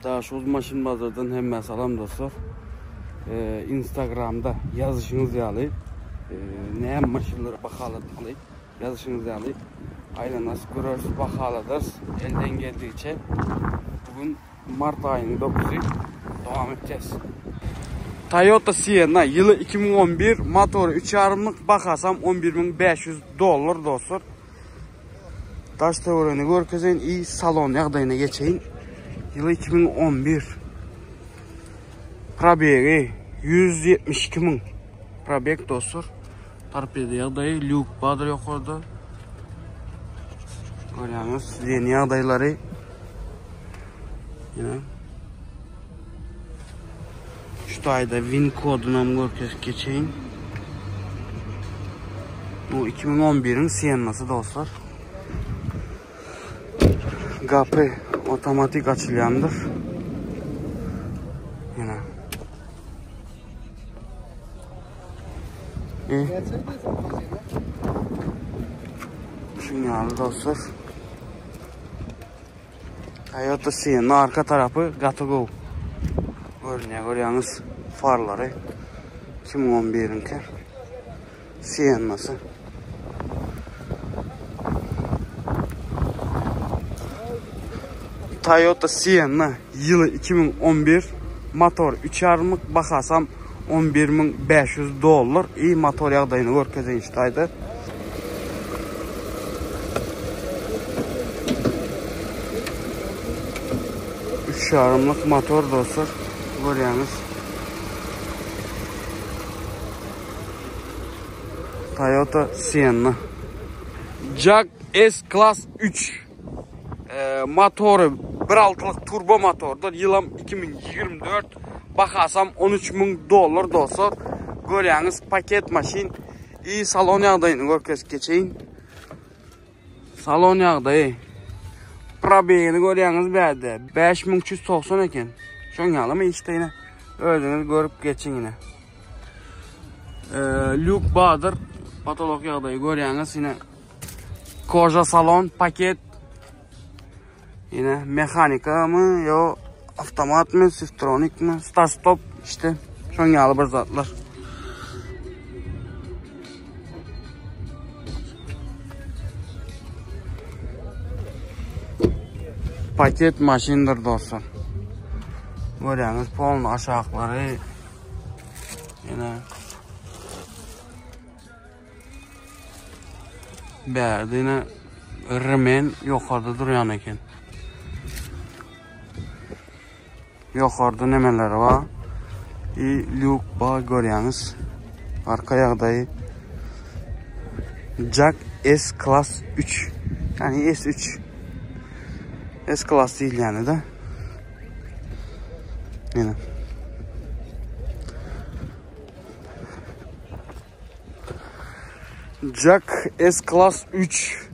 Daşoguz maşyn bazardan hemmä salam dostlar. Ee, Instagramda ýazyşyňyz ýaly, e, näme maşynlary bahalatmaly ýazyşyňyz ýaly aýlanas göreris, bahaladarys elden geldigiçe. Bugün mart aýynyň 9-y dowam etjek. Toyota Sienna ýyly 2011, motory 3,5-lyk, bahasam 11500 dollar dostlar. Daş töweregini görkezeýin, i salon ýagdaýyna geçeýin. Ýyly 2011. Probegi 172 müň. Probeg dostlar. Torpeda ýagdaýy, lýuk bardyr ýokarda. Görýäňiz, diýen ýagdaýlary. Ýene. Şu taýda win koduny hem görkezip geçeýin. Bu 2011-iň Siennasy dostlar. Gapy otomatik açylýandyr. Ýene. E. Şuň dostlar. Toyota Sienna arka tarapy gaty gowy. Görünýär, görýäňiz farlary. 2011-inki Siennasy. Toyota Sienna ýyly 2011 motor 3,5 bahasam 11500 dollar. I motor ýagdaýyny görkezeýin şu taýda. Üç ýarymlyk motor dostlar. Görýäňiz. Toyota Sienna. Jag S Class 3. E, motory 1.6-lyk turbo motordyr. Ýylam 2024. Bahasam 13.000 dollar dostlar. Görýäňiz paket maşyn. I salon ýagdaýyny görkezip geçeýin. Salon ýagdaýy. Probegini görýäňiz bärde. 5390 eken. Şoň ýalymy işte ýene. Özüňiz görüp geçiň ýene. Ee, lük bardyr. Patolog ýagdaýy görýäňiz ýene. Koja salon paket. Ýene mehanika mı, yo avtomat mı, siftronik mi, start stop işte. Şoň ýaly bir zatlar. Paket maşyndyr dostlar. Görýäňiz polny aşaklary. Ýene Bärde ýene remen ýokarda durýan eken. Ýokarda nemeler bar. I lýuk bar görýäňiz. Arka ýagdaýy Jack S Class 3. Yani S3. S Class diýilýäni de. Ýene. Jack S-Class 3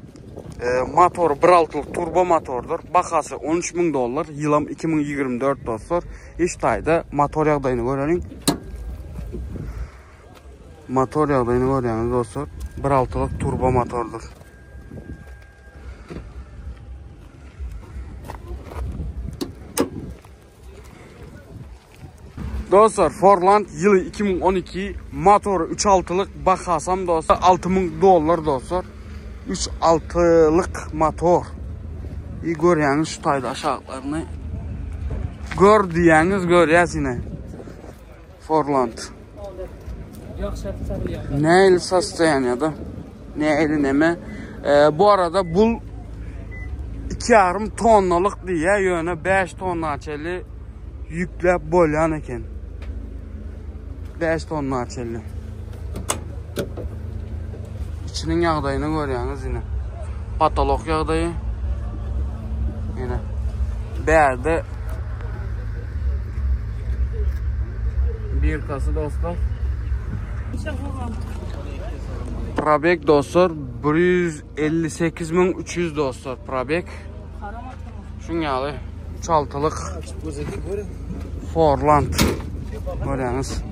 e, motor 1.6 turbo motordur. Bahasy 13.000 dollar, ýylam 2024 dostlar. Iş taýda motor ýagdaýyny göreliň. Motor ýagdaýyny görýäňiz dostlar. 1.6-lyk turbo motordur. Dostlar Forland ýyly 2012 motory 3.6-lyk bahasam dostlar 6000 dollar dostlar. 3.6-lyk motor. İyi görýäňiz şu taýda aşaklaryny. Gör diýýäňiz görýäs ine. Forland. Nähili sostoýaniýada? Nähili neme? Ee, bu arada bul 2,5 tonnalyk diýýär, ýöne 5 tonna çenli ýükläp bolýan eken. 5 tonna çenli. İçiniň ýagdaýyny görýäňiz ine. Patolog ýagdaýy. Ine. Bärde birkasy dostlar. Probek dostlar 158300 dostlar probek. Şuň ýaly 3.6-lyk Forland görýäňiz.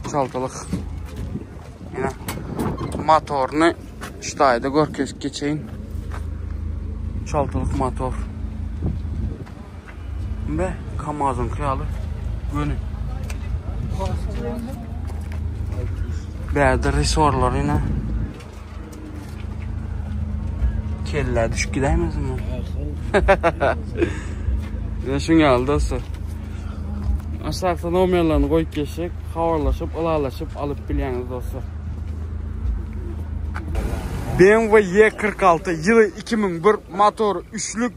3.6-lyk. Ýene motoryny şu taýda görkezip geçeýin. 3.6-lyk motor. Be, Kamazyňky ýaly. Göni. Bärde resorlar ýene. Kellä düşüp gidäýmesin bu. Ýene şuň ýaly dostlar. Aşakda nomerlerini goýup geçjek. Habarlaşyp, ylalaşyp alyp bilýäňiz dostlar. BMW E46 ýyly 2001 motor üçlük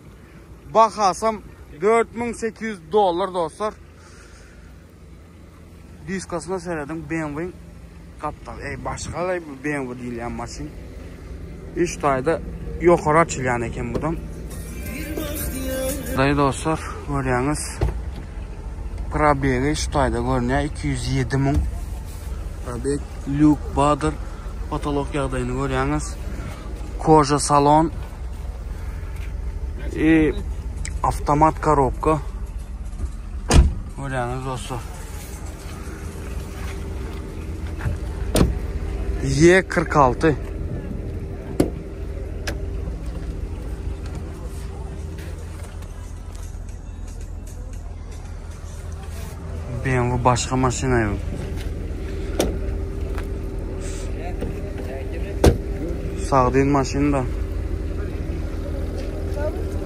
bahasam 4800 dollar dostlar. Diskasyna serediň BMW-iň gapdal. Ey başga bu BMW diýilýän maşyn. Üç taýda ýokary açylýan eken budam. Daýy dostlar, görýäňiz. Probegi şu taýda görünýär 207 müň. Probeg lýuk badyr. Potolok ýagdaýyny görýäňiz. Koja salon. E, avtomat korobka. Görýäňiz dostlar. Y46. BMW başga maşyna ýok. Sagdyn maşyn da.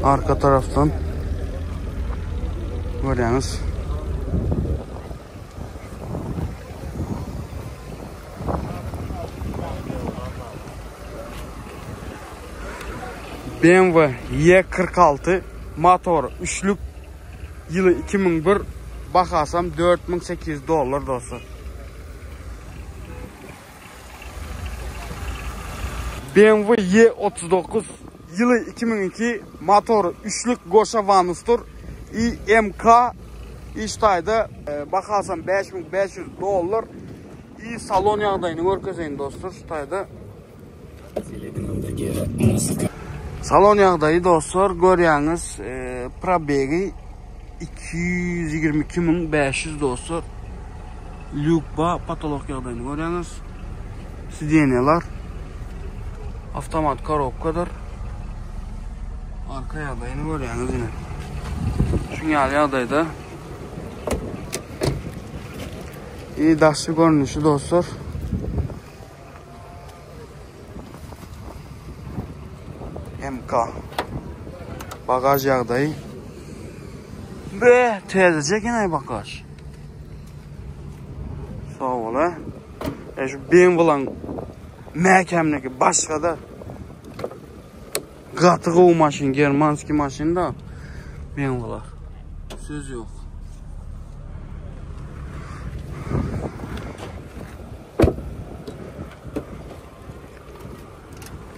Arka tarafdan görýäňiz. BMW E46 motor üçlük ýyly 2001 bahasam 4800 dollar dostlar. BMW E39 ýyly 2002 motory üçlük goşa wanusdyr. IMK iş taýda e, bahasam 5500 dollar. I salon ýagdaýyny görkezeýin dostlar şu taýda. Salon ýagdaýy dostlar görýäňiz e, probegi 222500 dostlar. Lýuk ba patolok ýagdaýyny görýäňiz. Sidenýalar avtomat korobkadyr. Arka ýagdaýyny görýäňiz ine. Şuň ýaly ýagdaýda. İyi daşky görnüşi dostlar. MK. Bagaj ýagdaýy. Be, täzeje eken bagaj. Sag bol, ha. E şu BMW-laň mäkämligi başga-da. Gaty gowy maşyn, germanskiý maşyn da BMW-lar. Söz ýok.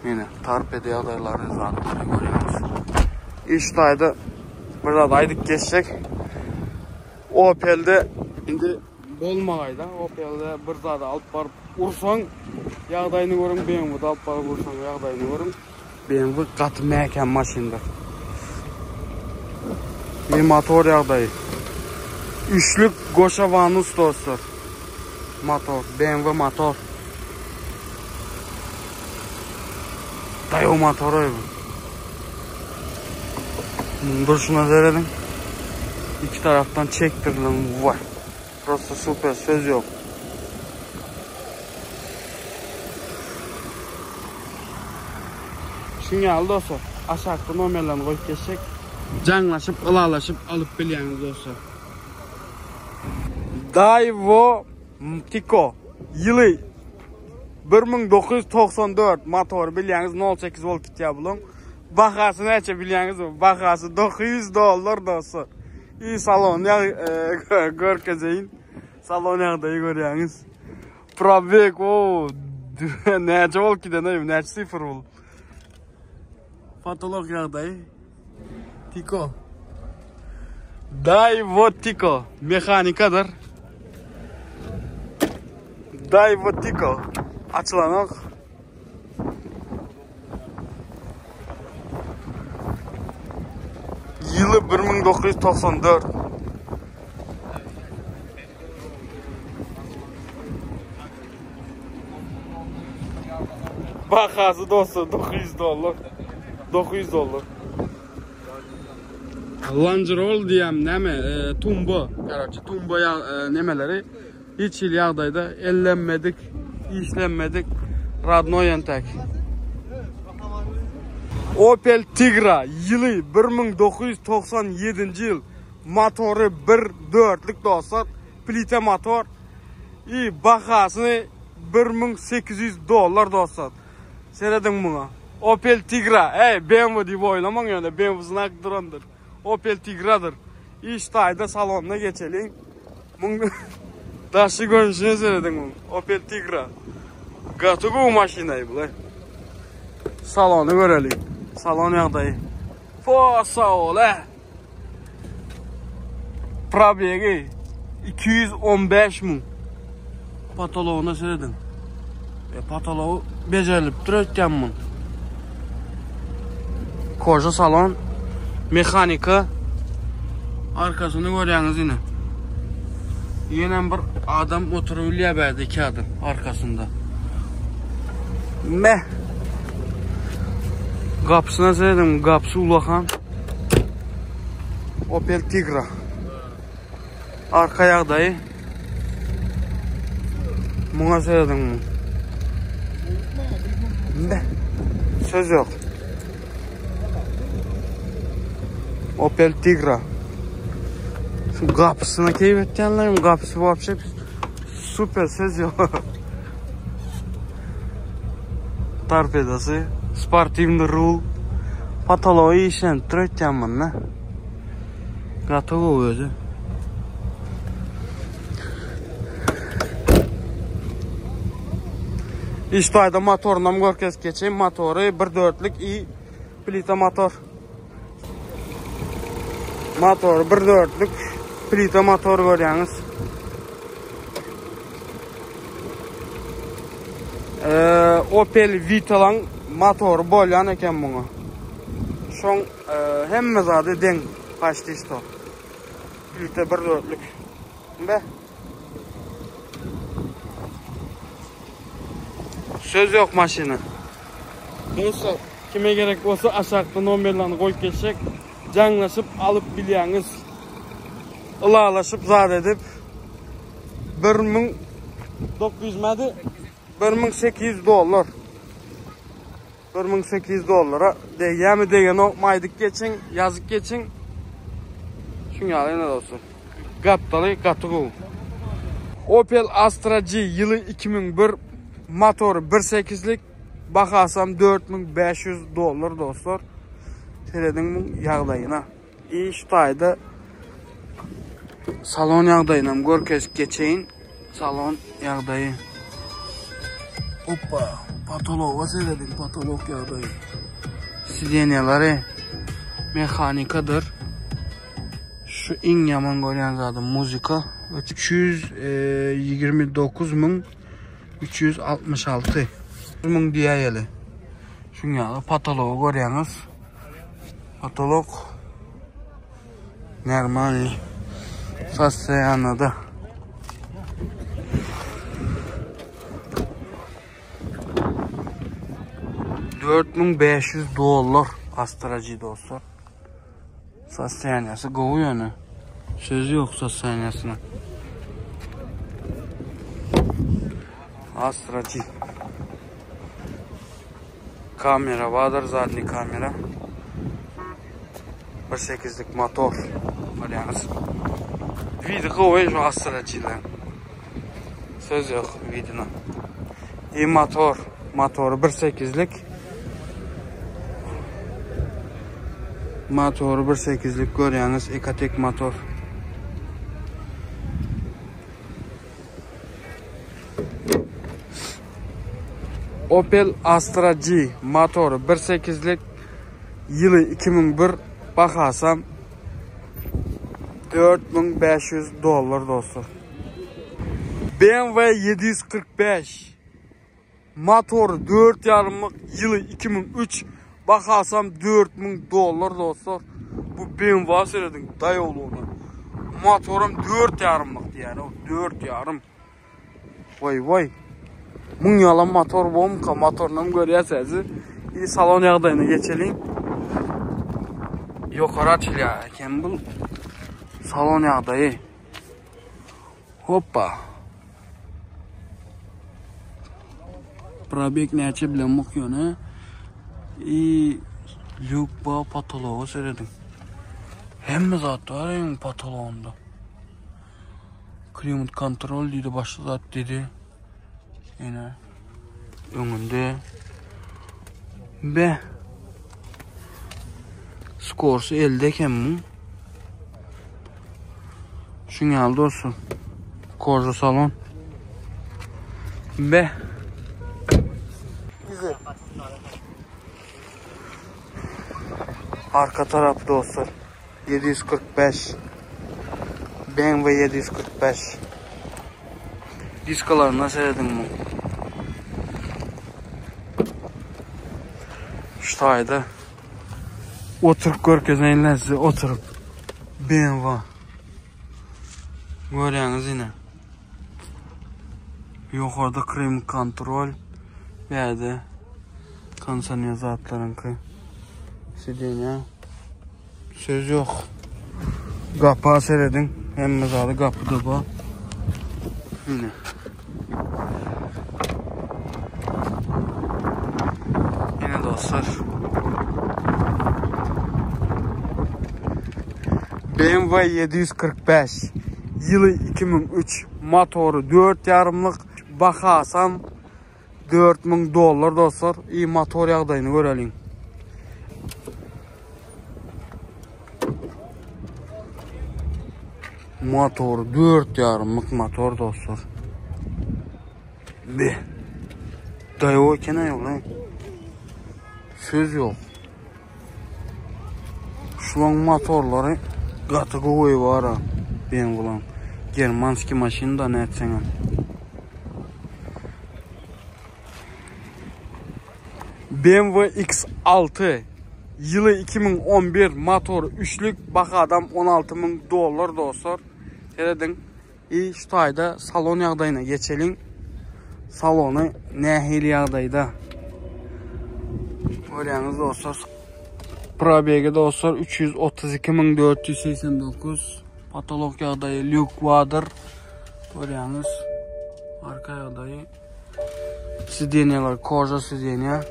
Ýene torpeda ýagdaýlary zatlary görýäňiz. Iş taýda bir zat aýdyp geçsek. Opel-de indi bolmagaýda. Opel-de bir zady alyp baryp ursaň, ýagdaýyny görüň, BMW-de alyp baryp ursaň, ýagdaýyny görüň. BMW gaty mäkäm maşyndyr. Bir motor ýagdaýy. Üçlük goşa wanus dostlar. Motor, BMW motor. Daýaw motor oý bu. Muň durşuna serediň. Iki tarapdan çekdirilen vay. Prosta super söz ýok. Şuň ýaly dostlar, aşakda nomerlerini goýup geçjek. Jaňlaşyp, ylalaşyp alyp bilýäňiz dostlar. Daiwo Tico ýyly 1994 motory bilýäňiz 0.8 bolup gitýär buluň. Bahasy näçe bilýäňizmi? Bahasy 900 dollar dostlar. I salon ýag e, görkezeýin. Salon ýagdaýy görýäňiz. Probek o näçe bolup giden aý, näçe sifr bul. Patolog ýagdaýy. Tiko. Daiwo Tiko mehanikadyr. Daiwo Tiko açylanok. Ýyly 1994. Bahasy dostlar 900 dollar. 900 dollar. Land Rover diýýän näme, e, tumba, karoçe, tumba ya, e, nemeleri hiç hili ýagdaýda ellenmedik, işlenmedik, radnoý entek. Opel Tigra ýyly 1997-nji ýyl, motory 1.4-lük dostlar, plita motor. I bahasyny 1800 dollar dostlar. Serediň muňa. Opel Tigra. Ey, BMW diýip oýlamaň ýöne BMW znak durandyr. Opel Tigradyr. Iş taýda salonyna geçeliň. Muň daşy görnüşine serediň muň. Opel Tigra. Gaty gowy maşyna bu. Salony göreliň. Salon ýagdaýy. Forsa ola. Probegi 215 müň. Patologyna serediň. E, patology bejerilipdir öýtýän muň. Koja salon, mehanika. Arkasyny görýäňiz ine. Ýenem bir adam oturyp bilýär bärde iki adam arkasynda. Meh. Gapysyna serediň, gapysy ulakan. Opel Tigra. Arka ýagdaýy. Muňa serediň. Meh. Söz ýok. Opel Tigra. Şu gapysyna keýp etýänlerim, gapysy wapşe super söz ýok. Torpedosy, sportiwny rul. Patology işlenip dur öýtýän munda. Gaty gowy özi. Iş taýda motorynam görkezip geçeyim. Motory 1.4-lük i plita motor. Motory 1.4-lük plita motor görýäňiz. Ee, Opel Vitalaň motory bolýan eken muňa. Şoň e, hemme zady deň paçti şto. Plita 1.4-lük. Be. Söz ýok maşyna. Dostlar, kime gerek bolsa aşakda nomerlerini goýup geçjek. Jaňlaşyp alyp bilýäňiz. Ylalaşyp zat edip 1900 mädi? 1800 dollar. 1800 dollara degýärmi degenokmy aýdyp geçiň, ýazyp geçiň. Şuň ýaly ine dostlar. Gapdaly gaty gowy. Opel Astra G ýyly 2001 motory 1.8-lik bahasam 4500 dollar dostlar. Serediň muň ýagdaýyna. Iş taýda salon ýagdaýyny hem görkezip geçeýin. Salon ýagdaýy. Hoppa, patologa serediň, patolog ýagdaýy. Sidenýalary mehanikadyr. Şu iň ýaman görýän zadym muzika. 329 müň 366 müň diýäýeli. Şuň ýaly patology görýäňiz. Patolog normalny sostoýanada. 4500 dollar Astra G dostlar. Sostoýanýasy gowy ýöne. Söz ýok sostoýanýasyna. Astra G. Kamera bardyr, zadny kamera. 1.8-lik motor. Görýäňiz. Vidi gowy şu Astra G-ler. Söz ýok vidine. I motor, motory 1.8-lik. Motory 1.8-lik görýäňiz, Ecotec motor. Opel Astra G motory 1.8-lik ýyly 2001 bahasam 4500 dollar dostlar. BMW 745 motory 4.5-lyk ýyly 2003 bahasam 4000 dollar dostlar. Bu BMW serediň daýawlygyna. Motoram 4.5-lyk diýýär, 4.5. Voý voý. Muň ýalan motor bomka, motorynam görýäs häzir. I salon ýagdaýyna geçeliň. Ýokary açylýar eken bu salon ýagdaýy. Hoppa. Probek näçe bilemok ýöne. I lýuk ba potologa serediň. Hemme zat bar eň potologynda. Klimat kontrol diýdi, başga zat diýdi. Ene öňünde be Skorsy elde eken bu. Şuň ýaly dostlar. Koja salon. Be. Arka tarapy dostlar. 745 BMW 745 Diskalaryna serediň bu. Şu taýda oturyp görkezeýinler size oturyp. BMW. Görýäňiz ine. Ýokarda krim kontrol. Bäde kondisioner zatlaryňky. Sidenýa. Söz ýok. Gapa serediň. Hemme zady gapyda bar. Ine. Ine dostlar. BMW 745 ýyly 2003 motory 4 ýarymlyk bahasam 4000 dollar dostlar. I motor ýagdaýyny göreliň. Motor 4 ýarymlyk motor dostlar. Be. Daýaw eken aýol. Söz ýok. Şulaň motorlary gaty gowy bar. BMW'laň. Germanski maşyn da nätseňem. BMW X6 ýyly 2011 motor üçlük bahadam 16 müň dollar dostlar. Serediň. I şu taýda salon ýagdaýyna geçeliň. Salony nähili ýagdaýda? Görýäňiz dostlar. Probegi dostlar 332489. Patolog ýagdaýy lýuk bardyr. Görýäňiz. Arka ýagdaýy. Sidenýalar koža sidenýa.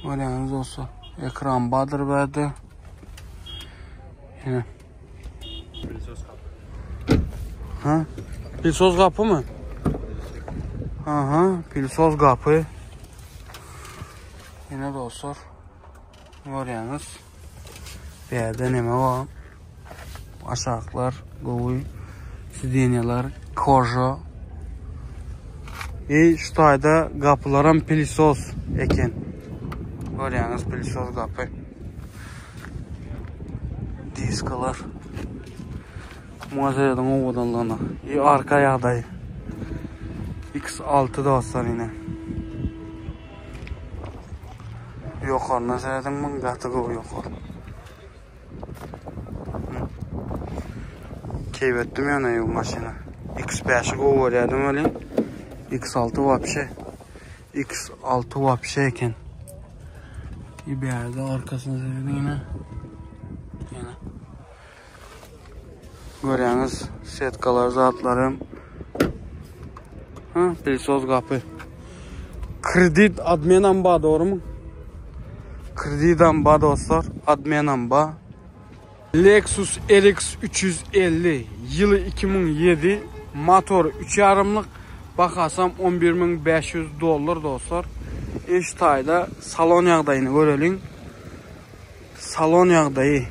Görýäňiz dostlar. Ekran bardyr bärde. Ýene. Ha? Pilsoz gapymy? Aha, pilsoz gapy. Ýene dostlar. Görýäňiz. Bu ýerde neme bar? Aşaklar gowy. Sidenýalar koža. I şu taýda gapylaram pilisos eken. Görýäňiz pilisos gapy. Diskalar. Muňa serediň owadanlygyna. I arka ýagdaý. X6 dostlar ine. Ýokaryna serediň muň gaty gowy ýokary. Keýp etdim ýöne bu maşyna. X5-i gowy görýärdim welin X6 wapşe. X6 wapşe eken. Bir ýerde arkasyna serediň ýene. Ýene. Görýäňiz, setkalar, zatlary. Ha, pilsoz gapy. Kredit admenam ba, dogrymy? Kredidam ba dostlar, admenam ba. Lexus RX 350 ýyly 2007 motor 3 ýarymlyk bahasam 11500 dollar dostlar. Iş taýda salon ýagdaýyny göreliň. Salon ýagdaýy.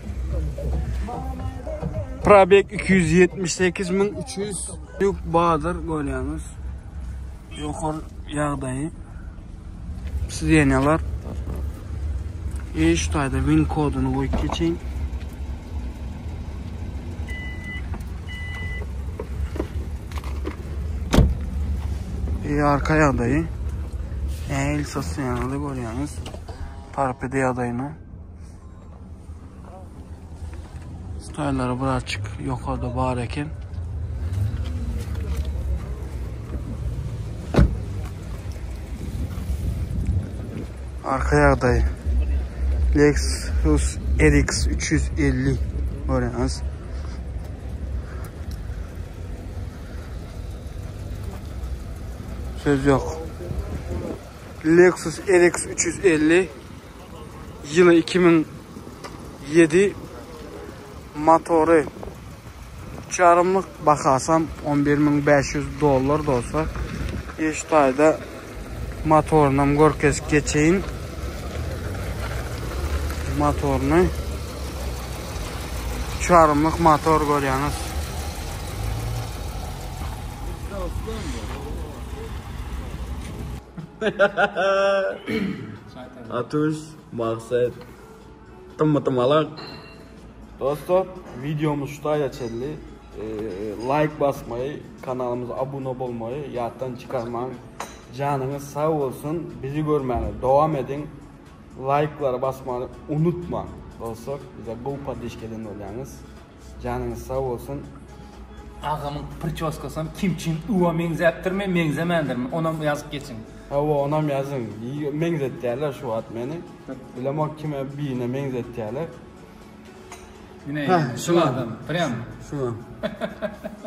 Probeg 278300 Ýük badyr görýäňiz. Ýokary ýagdaýy. Sidenýalar. E şu taýda win koduny goýup geçeýin. E arka ýagdaýy. Eýl sosýaňyzy görýäňiz. Torpeda ýagdaýyny. Staýlary birazçyk ýokarda bar eken. Arka ýagdaý. Lexus RX 350 görýäňiz. Söz ýok. Lexus RX 350 ýyly 2007 motory üç ýarymlyk bahasam 11500 dollar dostlar. Şu taýda motorynam görkezip geçeýin. Motoryny üç ýarymlyk motor görýäňiz. Atuş, Maksat, Tymma tymalak. Dostlar, videomuz şu taýda çenli. Like basmaýy, kanalymyza abuna bolmaýy ýatdan çykarmaň. Janyňyz sag bolsun, bizi görmäge dowam ediň. Like'lary basmany unutmaň. Dostlar, bize gowy poddeşka eden bolýaňyz. Janyňyz sag bolsun. Agamyň priçoskasam Kim Çin Ua meňzäpdirmi, meňzemändirmi, onam ýazyp geçiň. Hawa onam ýazyň. Meňzetýärler şu wagt meni. Bilemok kime birine meňzetýärler. Ine şu adam prýam. Şuňa.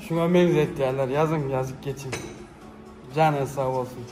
Şuňa meňzetýärler. Ýazyň, ýazyp geçiň. Janyňyz sag bolsun.